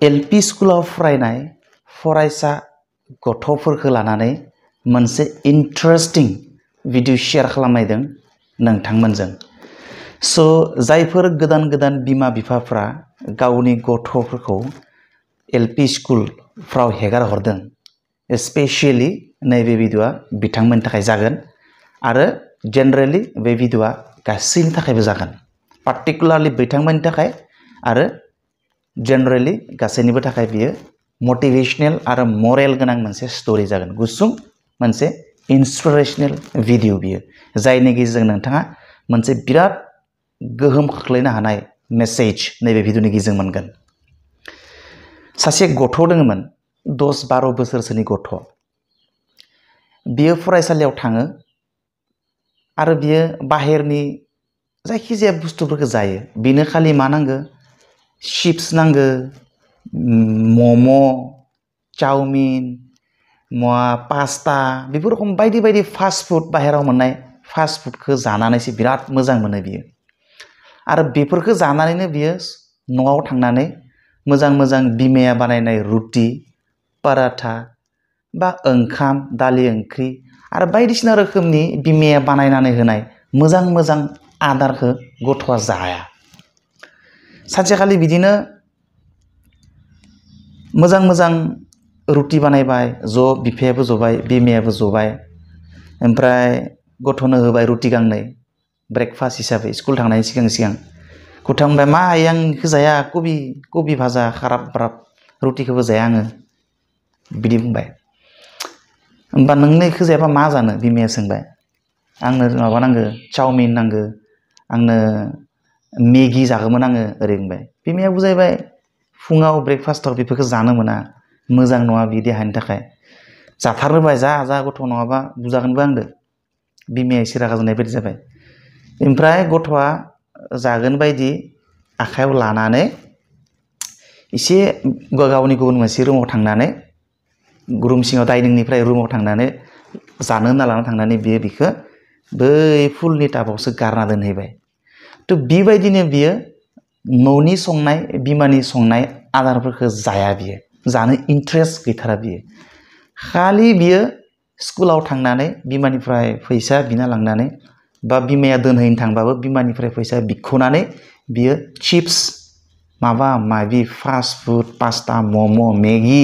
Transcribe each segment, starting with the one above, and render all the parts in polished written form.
LP स्कुलाव फरायनाय फरायसा गथ'फोरखौ लानानै मोनसे इन्टारेस्टिं भिडिअ शेयार खालामनायदों नोंथांमोनजों। स' जायफोर गोदान बिमा बिफाफ्रा गावनि गथ'फोरखौ एलपि स्कुलफ्राव हेगार हरदों, स्पेसियेलि नैबे भिडिअआ बिथांमोननि थाखाय जागोन आरो जेनेरेलि बे भिडिअआ गासैनि थाखायबो जागोन, पार्टिकुलारलि बिथांमोननि थाखाय आरो जेनेरेलि गासैनिबो थाखाय बियो मटिभेशनेल आरो मरेल गोनां मोनसे स्टोरी जागोन, गुसुं मोनसे इन्सपिरेशनेल भिडिअ बियो, जायनि गेजेरजों नोंथाङा मोनसे बिराद गोहोम खोख्लैनो हानाय मेसेज नैबे भिडिअनि गेजेरजों मोनगोन। सासे गथ' दङमोन, 10-12 बोसोरसोनि गथ'। बियो फरायसालियाव थाङो आरो बियो बाहेरनि जायखिजाया बुस्थुफोरखौ जायो। बिनो खालि मा नांगौ? चिप्स नांगौ, मम', चाउमिन, पास्ता, बेफोर रखम बायदि फास्ट फुड, बाहेराव मोननाय फास्ट फुडखौ जानानैसो बिराद मोजां मोनो बियो। आरो बेफोरखौ जानानैनो बियो न'आव थांनानै मोजां बिमाया बानायनाय रुटि, पराठा बा ओंखाम, दालि ओंख्रि आरो बायदिसिना रोखोमनि बिमाया बानायनानै होनाय मोजां आदारखौ गथ'आ जाया। सानसेखालि बिदिनो मोजां रुटि बानायबाय, बिफायाबो जबाय, बिमायाबो जबाय, ओमफ्राय गथ'नो होबाय रुटि गांनै ब्रेकफास्ट हिसाबै स्कुल थांनायनि सिगां। गथ'आ बुंबाय, मा आं बेखौ जाया, कबि भाजा खाराब रुटिखौबो जाया आङो, बिदि बुंबाय। होमबा नोंनो बेखौ जायाबा मा जानो? बिमाया सोंबाय। आंनो माबा नांगौ, चाउमिन नांगौ, आंनो मेगि जागौमोन आङो, ओरै बुंबाय। बिमाया बुजायबाय, फुङाव ब्रेकफास्टआव बेफोरखौ जानो मोना, मोजां नङा बि देहानि थाखाय। जाथारनोबाय, जा गथ' नङाबा बुजागोनबो आंदो। बिमाया एसे रागा जोंनाय बायदि जाबाय। ओमफ्राय गथ'आ जागोन बायदि आखायाव लानानै एसे गावनि गुबुन मोनसे रुमाव थांनानै, रुम सिङाव डाइनिंनिफ्राय रुमाव थांनानै जानो होनना लाना थांनानै बियो बिखौ बै फुलनि टाबावसो गारना दोनहैबाय। थ' बेबायदिनो बियो न'नि संनाय, बिमानि संनाय आदारफोरखौ जाया बियो, जानो इन्ट्रेस्ट गैथारा बियो। खालि बियो स्कुलाव थांनानै बिमानिफ्राय फैसा बिना लांनानै बा बिमाया दोनहैनो थांबाबो बिमानिफ्राय फैसा बिख'नानै बियो चिप्स, माबा माबि फास्ट फुड, पास्ता, मम', मेगि,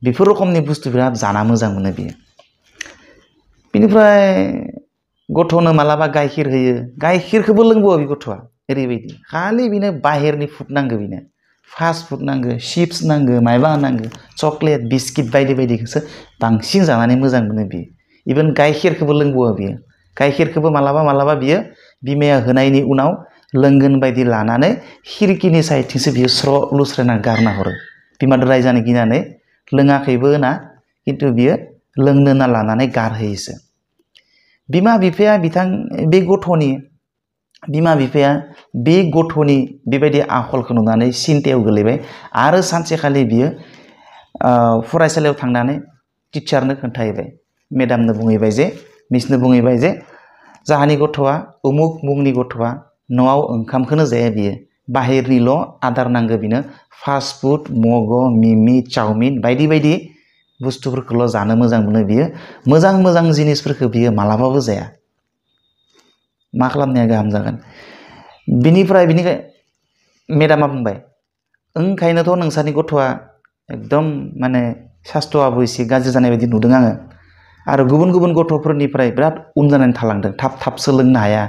बेफोर रखमनि बुस्थु बिराद जाना मोजां मोनो बियो। बिनिफ्राय गथ'नो मालाबा गाइखेर होयो, गाइखेरखौबो लोंबावो बे गथ'आ, ओरैबायदि। खालि बिनो बाहेरनि फुड नांगौ, बिनो फास्ट फुड नांगौ, चिप्स नांगौ, मायबा नांगौ, चक्लेट, बिस्किट बायदिखौसो बांसिन जानानै मोजां मोनो बियो। इभेन गाइखेरखौबो लोंबावो बियो। गाइखेरखौबो मालाबा बियो बिमाया होनायनि उनाव लोंगोन बायदि लानानै खिरखिनि साइडथिंसो बियो स्र' लुस्रायना गारना हरो। बिमादो रायजानो गिनानै लोङाखैबो होना, खिन्थु बियो लोंनो होनना लानानै गारहैयोसो। बिमा बिफाया बे गथ'नि बेबायदि आखलखौ नुनानै सिन्तायाव गोलैबाय आरो सानसेखालि बियो फरायसालियाव थांनानै टिचारनो खोन्थाहैबाय, मेडामनो बुंहैबाय जे, मिसनो बुंहैबाय जे, जाहानि गथ'आ उमुक मुंनि गथ'आ न'आव ओंखामखौनो जाया बियो, बाहेरनिल' आदार नांगौ बिनो, फास्ट फुड, मग', मिमि, चाउमिन बायदि बुस्थुफोरखौल' जानो मोजां मोनो बियो, मोजां जिनिसफोरखौ बियो मालाबाबो जाया। मा खालामनाया गाहाम जागोन? बिनिफ्राय मेडामा बुंबाय, ओंखायनोथ' नोंसानि गथ'आ एकदम माने सास्थ'आबो एसे गाज्रि जानाय बायदि नुदों आङो, आरो गुबुन गथ'फोरनिफ्राय बिराद उन जानानै थालांदों, थाब सोलोंनो हाया,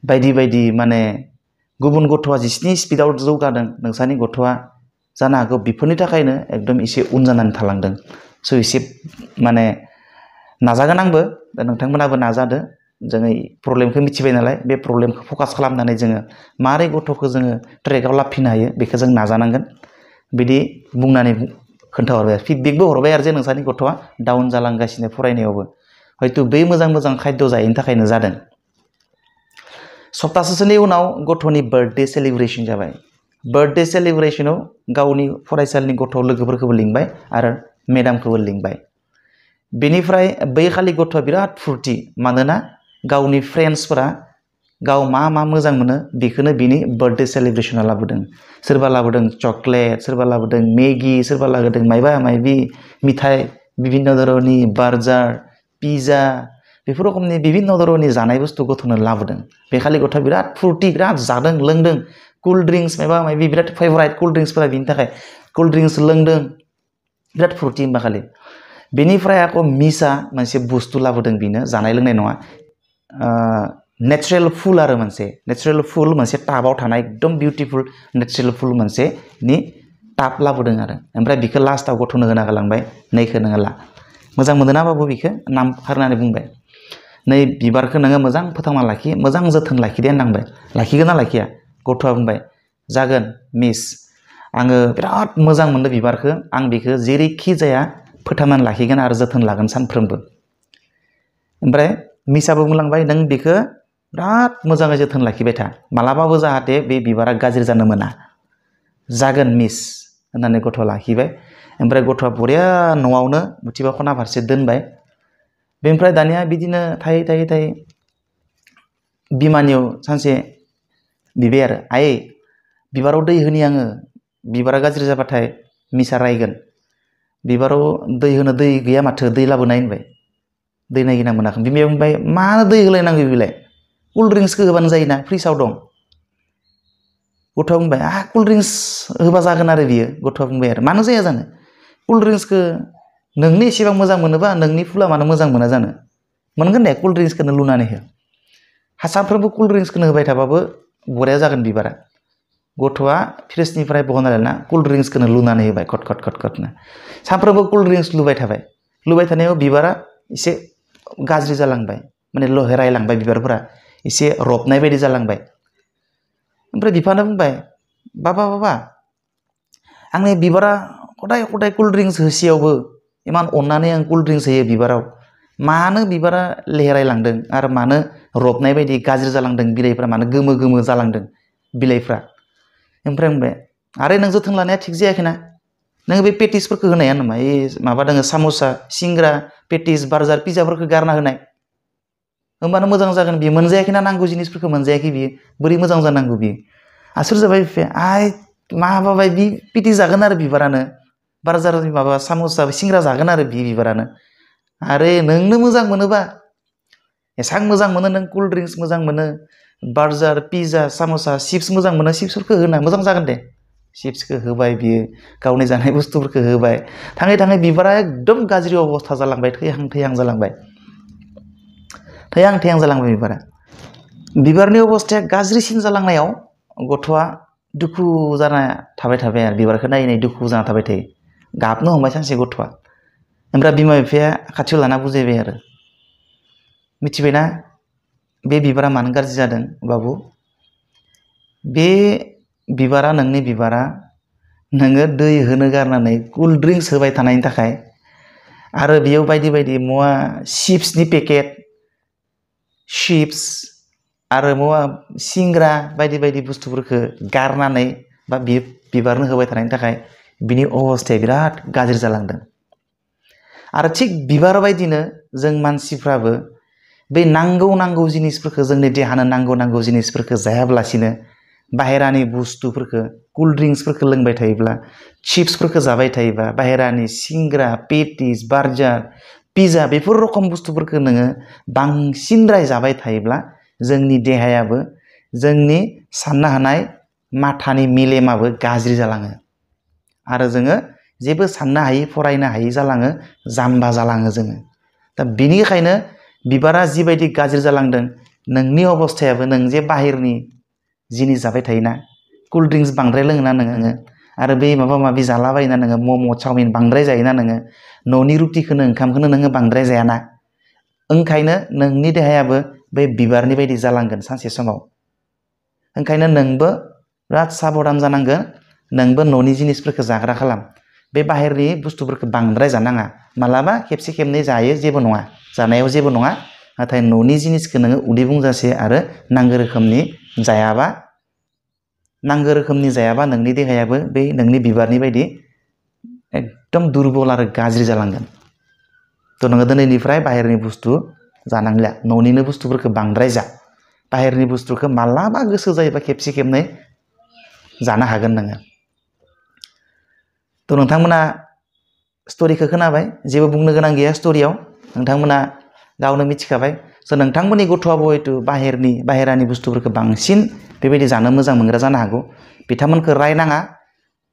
बायदि माने गुबुन गथ'आ जिसिनि स्पिडआव जौगादों, नोंसानि गथ'आ जानो हागौ बेफोरनि थाखायनो एकदम एसे उन जानानै थालांदों। स' एसे माने नाजागोन आंबो, दा नोंथांमोनाबो नाजादो। जोङो प्रब्लेमखौ मिथिबाय नालाय, बे प्रब्लेमखौ फकास खालामनानै जोङो मारै गथ'खौ जोङो ट्रेकआव लाबोफिननो हायो बेखौ जों नाजानांगोन, बिदि बुंनानै खोन्थाहरबाय। फिडबेकबो हरबाय आरो जे नोंसानि गथ'आ डाउन जालांगासिनो फरायनायावबो, हयथ' बै मोजां खाद्य जायैनि थाखायनो जादों। सप्तासेसोनि उनाव गथ'नि बार्थडे सेलिब्रेसन जाबाय। बार्थडे सेलिब्रेसनाव गावनि फरायसालिनि गथ' लोगोफोरखौबो लिंबाय आरो मेडामखौबो लिंबाय। बेनिफ्राय बै खालि गथ'आ बिराद फुरथि, मानोना गावनि फ्रेन्ड्सफोरा गाव मा मा मोजां मोनो बेखौनो बिनि बार्थडे सेलिब्रेशनाव लाबोदों सोरबा लाबोदों चकलेट सोरबा लाबोदों मेगी सोरबा लाबोदों माइबा माइबि मिथाइ बिभिन्न धरननि बार्गार पिज्जा बेफोर रोखोमनि बिभिन्न धरननि जानाय बुस्थु गथ'नो लाबोदों बे खालि गथ'आ बिराद फुर्ति बिराद जादों लोंदों कुल ड्रिंक्स माइबा माइबि बिराद फेभराइट कुल ड्रिंक्सफोरा बिनि थाखाय कुल ड्रिंक्स लोंदों बिराद फुर्ति होमबा खालि बेनिफ्राय आको मिसा मोनसे बुस्थु लाबोदों बिनो जानाय लोंनाय नङा नेचुरेल फुल आरो नेचुरेल फुल मोनसे टाबाव थानाय एकदम बिउटिफुल नेचुरेल फुल मोनसे नि टाब लाबोदों आरो ओमफ्राय बिखौ लास्टआव गथ'नो होना गालांबाय नैखौ नोङो ला मोजां मोनोना बाबु बिखौ नाम होननानै बुंबाय नै बिबारखौ नोङो मोजां फोथांना लाखि मोजां जोथोन लाखिदे होननांबाय लाखिगोन ना लाखिया गथ'आ बुंबाय जागोन मिस आङो बिराद मोजां मोनदों बिबारखौ आं बेखौ जेरैखि जाया फोथांनानै लाखिगोन आरो जोथोन लागोन सानफ्रोमबो ओमफ्राय मिसाबो बुंलांबाय नों बेखौ बिराद मोजाङै जोथोन लाखिबाय था मालाबाबो जाहाथे बे बिबारा गाज्रि जानो मोना जागोन मिस होननानै गथ'आ लाखिबाय ओमफ्राय गथ'आ बरिया न'आवनो मुथिबा खना फारसे दोनबाय बेनिफ्राय दानिया बिदिनो थायै थायै थायै बिमानियाव सानसे बिबाय आरो आयै बिबाराव दै होनि आङो बिबारा गाज्रि जाबाथाय मिसा रायगोन बिबाराव दै होनो दै गैया माथो दै लाबोनाय होनबाय दै नागिरना मोनाखै बिमाया बुंबाय मानो दै होलायनांगौ बेलाय कुल ड्रिंक्सखौ होबानो जायोना फ्रिजआव दं गथ'आ बुंबाय कुल ड्रिंक्स होबा जागोन आरो बियो गथ'आ बुंबाय आरो मानो जाया जानो कुल ड्रिंक्सखौ नोंनो एसेबां मोजां मोनोबा नोंनि फुला मानो मोजां मोना जानो मोनगोन दे कुल ड्रिंक्सखौनो लुनानै हो सानफ्रोमबो कुल ड्रिंक्सखौनो होबाय थाबाबो बरिया जागोन बिबारा गथ'आ फ्रिजनिफ्राय बहनना लाना कुल ड्रिंक्सखौनो लुनानै होबाय खट खट खट खटनो सानफ्रोमबो कुल ड्रिंक्स लुबाय थानायाव बिबारा एसे गाज्रि जालांबाय माने लहेरायलांबाय बिबारफोरा एसे रबनाय बायदि जालांबाय ओमफ्राय बिफानो बुंबाय बाबा आंनि बिबारा खदाय खदाय कुल ड्रिंक्स होसेयावबो इमान अननानै आं कुल ड्रिंक्स होयो बिबाराव मानो बिबारा लेहेरायलांदों आरो मानो रबनाय बायदि गाज्रि जालांदों बिलाइफ्रा मानो गोमो गोमो जालांदों बिलाइफ्रा ओमफ्राय बुंबाय आरो नों जोथोन लानाया थिग जायाखैना नोङो बे पेटिसफोरखौ होनाया नामा माबा दङ साम'सा सिंग्रा पेटिस बार्गार पिज्जाफोरखौ गारना होनाय होमबानो मोजां जागोन बियो मोनजायाखैना नांगौ जिनिसफोरखौ मोनजायाखै बियो बोरै मोजां जानांगौ बियो आसुर जाबाय बिफाया मा बाबाय बि पेटिस जागोन आरो बिबारानो बार्गार माबा साम'सा सिंग्रा जागोन आरो बिबारानो आरे नोंनो मोजां मोनोबा एसां मोजां मोनो नों कुल ड्रिंक्स मोजां मोनो बार्गार पिज्जा साम'सा चिप्स मोजां मोनो चिप्सफोरखौ होना मोजां जागोन दे चिप्सखौ होबाय बियो गावनि जानाय बुस्थुफोरखौ होबाय थाङै थाङै बिबारा एकदम गाज्रि अबस्था जालांबाय थैहां जालांबाय बिबारा बिबारनि अबस्थाया गाज्रिसिन जालांनायाव गथ'आ दुखु जाना थाबाय आरो बिबारखौ नायै दुखु जाना थाबाय थायो गाबनो हमबाय सानसे गथ'आ ओमफ्राय बिमा बिफाया खाथियाव लाना बुजायबाय आरो मिथिबायना बे बिबारा मानो गाज्रि जादों बाबु बे बिबारा नोंनि बिबारा नोङो दै होनो गारनानै कुल ड्रिंक्स होबाय थानायनि थाखाय आरो बेयाव बायदि बायदि मुवा चिप्सनि पेकेट चिप्स आरो मुवा सिंग्रा बायदि बायदि बुस्थुफोरखौ गारनानै बा बिबारनो होबाय थानायनि थाखाय बिनि अबस्थाया बिराद गाज्रि जालांदों आरो थिग बिबार बायदिनो जों मानसिफ्राबो बे नांगौ जिनिसफोरखौ जोंनि देहानो नांगौ जिनिसफोरखौ जायाब्लासिनो बाहेरानि बुस्थुफोरखौ कुल ड्रिंक्सफोरखौ लोंबाय थायोब्ला चिप्सफोरखौ जाबाय थायोबा बाहेरानि सिंग्रा पेटिस बार्गार पिज्जा बेफोर रखम बुस्थुफोरखौ नोङो बांसिनद्राय जाबाय थायोब्ला जोंनि देहायाबो जोंनि साननो हानाय माथानि मेलेमाबो गाज्रि जालाङो आरो जोङो जेबो साननो हायि फरायनो हायि जालाङो जाम्बा जालाङो जोङो दा बेनिखायनो बिबारा जिबायदि गाज्रि जालांदों नोंनि अबस्थायाबो नों जे बाहेरनि जिनिस जाबाय थायोना कुल ड्रिंक्स बांद्राय लोङोना नोङो आरो बे माबा माबि जालाबायोना नोङो मम' चावमिन बांद्राय जायोना नोङो न'नि रुटिखौनो ओंखामखौनो नोङो बांद्राय जायाना ओंखायनो नोंनि देहायाबो बे बिबारनि बायदि जालांगोन सानसे समाव ओंखायनो नोंबो बिराद साबधान जानांगोन नोंबो न'नि जिनिसफोरखौ जाग्रा खालाम बे बाहेरनि बुस्थुफोरखौ बांद्राय जानाङा मालाबा खेबसे खेबनै जायो जेबो नङा जानायाव जेबो नङा नाथाय न'नि जिनिसखौ नोङो उदै बुंजासे आरो नांगौ रोखोमनि जायाबा नोंनि देहायाबो बै नोंनि बिबारनि बायदि एकदम दुरबल आरो गाज्रि जालांगोन थ' नोङो दिनैनिफ्राय बाहेरनि बुस्थु जानांलिया न'निनो बुस्थुफोरखौ बांद्राय जा बाहेरनि बुस्थुखौ मालाबा गोसो जायोबा खेबसे खेबनै जानो हागोन नोङो थ' नोंथांमोना स्ट'रिखौ खोनाबाय जेबो बुंनो गोनां गैया स्ट'रियाव नोंथांमोना गावनो मिथिखाबाय स' नोंथांमोननि गथ'आबो हयथ' बाहेरानि बुस्थुफोरखौ बांसिन बेबायदि जानो मोजां मोनग्रा जानो हागौ बिथांमोनखौ रायनाङा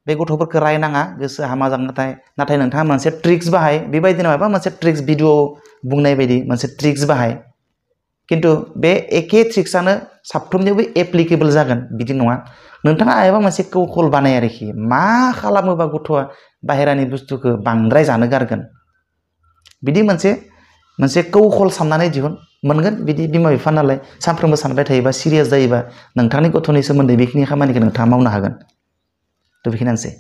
बे गथ'फोरखौ रायनाङा गोसो हामा जागोन नाथाय नोंथाङा मोनसे ट्रिक्स बाहाय बेबायदिनो माबा मोनसे ट्रिक्स भिडिअ बुंनाय बायदि मोनसे ट्रिक्स बाहाय खिन्थु बे एखे ट्रिक्सआनो साफ्रोमनियावबो एप्लिकेबल जागोन बिदि नङा नोंथाङा माबा मोनसे कौशल बानाय आरोखि मा खालामोबा गथ'आ बाहेरानि बुस्थुखौ बांद्राय जानो गारगोन बिदि मोनसे कौशल साननानै दिहुन मोनगोन बिदि बिमा बिफा नालाय सानफ्रोमबो सानबाय थायोबा सिरियास जायोबा नोंथांनि गथ'नि सोमोन्दै बेखिनि खामानिखौ नोंथाङा मावनो हागोन थ' बेखिनियानोसै